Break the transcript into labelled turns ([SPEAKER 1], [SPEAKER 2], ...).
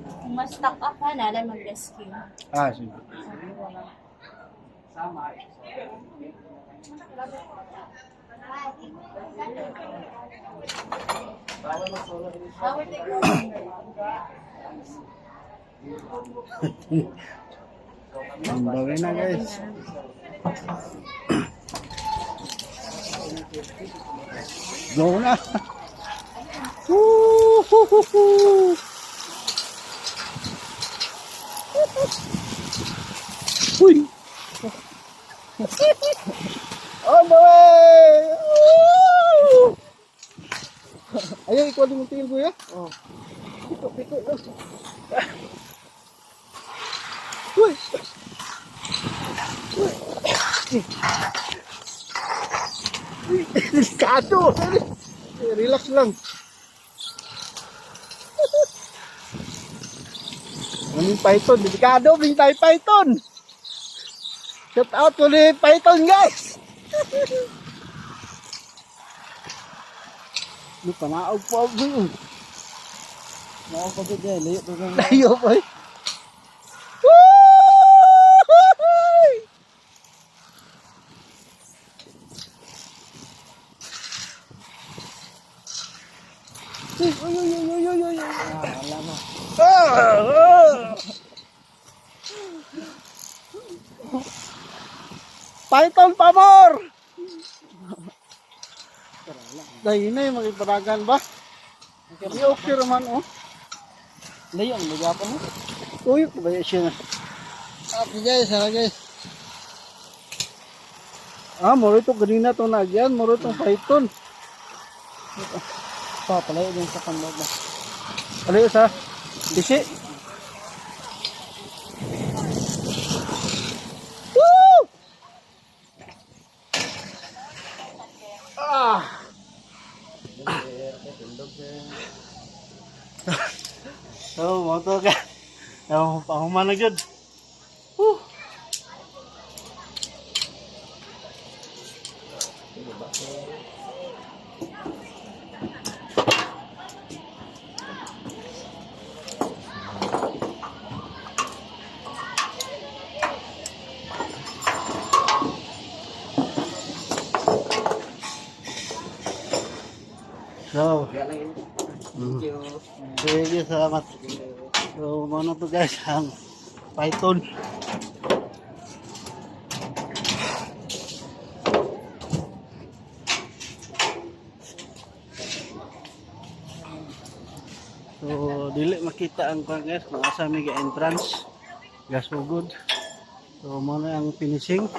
[SPEAKER 1] Kung mas stuck up ha, nalay mag-rescue.
[SPEAKER 2] Ah, sige. Ang bagay na, guys. Go na. Woo! Hoo, hoo, hoo. Uy! On the way! Woo! Ayaw, ikaw din mong tingin, kuya.
[SPEAKER 3] Oh.
[SPEAKER 2] Pito, pito. Uy! Uy! Uy! Delikado! Relax lang. Ano yung python? Delikado, bing tayo python! Shout out ko ni python, guys! Ano, panaog po ako yun.
[SPEAKER 3] Mao pa gud eh, layo pa gud.
[SPEAKER 2] Tayo po. Woo! Uy, uy, uy, uy, uy, uy, uy.
[SPEAKER 3] Ah, wala na.
[SPEAKER 2] Ah, ah. Python pa more! Dahil na yung makiparagan ba? Di okay raman oh.
[SPEAKER 3] Layo ang lugar pa mo.
[SPEAKER 2] Uy, ba siya na.
[SPEAKER 3] Okay guys, hello guys.
[SPEAKER 2] Ah, moro ito ganina itong nagyan, moro itong python.
[SPEAKER 3] Pa palayo din sa kanlo ba.
[SPEAKER 2] Ano yun sa? Isi? Woo! Ah! So, mo to ka. Ewan, pahuman na gyud. Woo! So,
[SPEAKER 3] Thank you.
[SPEAKER 2] Sige, salamat. So, muna to guys, ang python. So, dili makita ang kwan guys, kung asa may entrance. Gasugod. So, muna ang finishing.